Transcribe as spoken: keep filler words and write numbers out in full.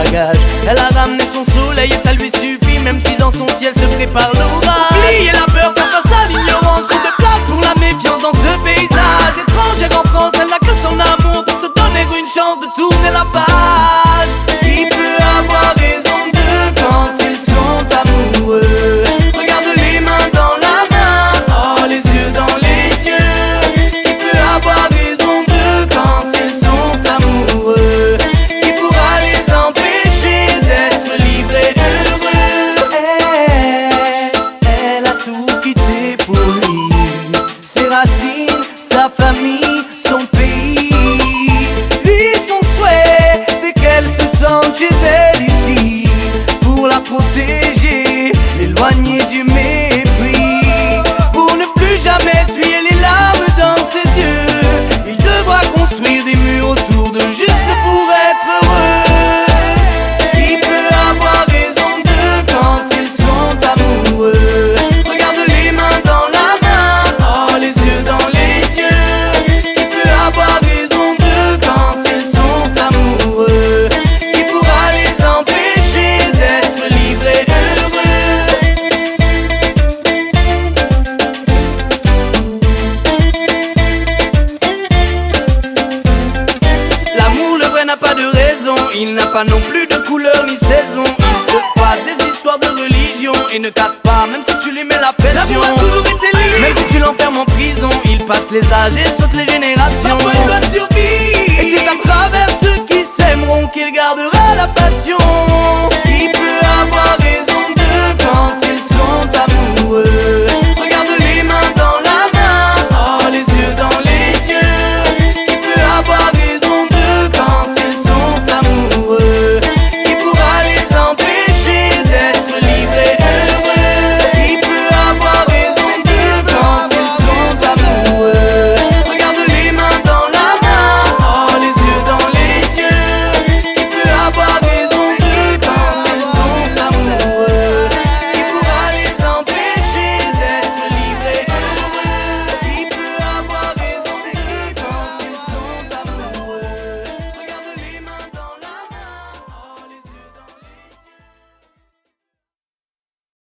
dégage. Elle a ramené son soleil et ça lui suffit, même si dans son ciel se prépare l'orage. Oubliez la peur, faire face à l'ignorance, trop de place pour la méfiance dans ce paysage. Étrangère en France, elle n'a que son amour pour se donner une chance de tourner la page. Qui peut avoir raison d'eux quand ils sont amoureux ? Regarde les mains dans la main, oh, les yeux dans les yeux. Qui peut avoir raison d'eux quand ils sont amoureux ? Qui pourra les empêcher d'être libres et heureux ? Elle, elle a tout quitté pour lui. Ses racines, sa famille, son pays. Lui, son souhait, c'est qu'elle se sente chez elle ici. Pour la protéger, l'éloigner du mépris. Pour ne plus jamais essuyer les larmes dans ses yeux, il devra construire des murs autour d'eux juste pour être heureux. Qui peut avoir raison d'eux quand ils sont amoureux ? Regarde les mains dans la main, oh, les yeux dans les yeux. Qui peut avoir raison d'eux quand ils sont amoureux ? Qui pourra les empêcher d'être libres et heureux ? L'amour, le vrai, n'a pas de raison. Il n'a pas non plus de couleur ni saison. Il se passe des histoires de religion et ne casse pas, même si tu lui mets la pression. L'amour a toujours été lié. Même si tu l'enfermes en prison, il passe les âges et saute les générations. Parfois, il doit survivre. Et c'est à travers ceux qui s'aimeront qu'il gardera la passion.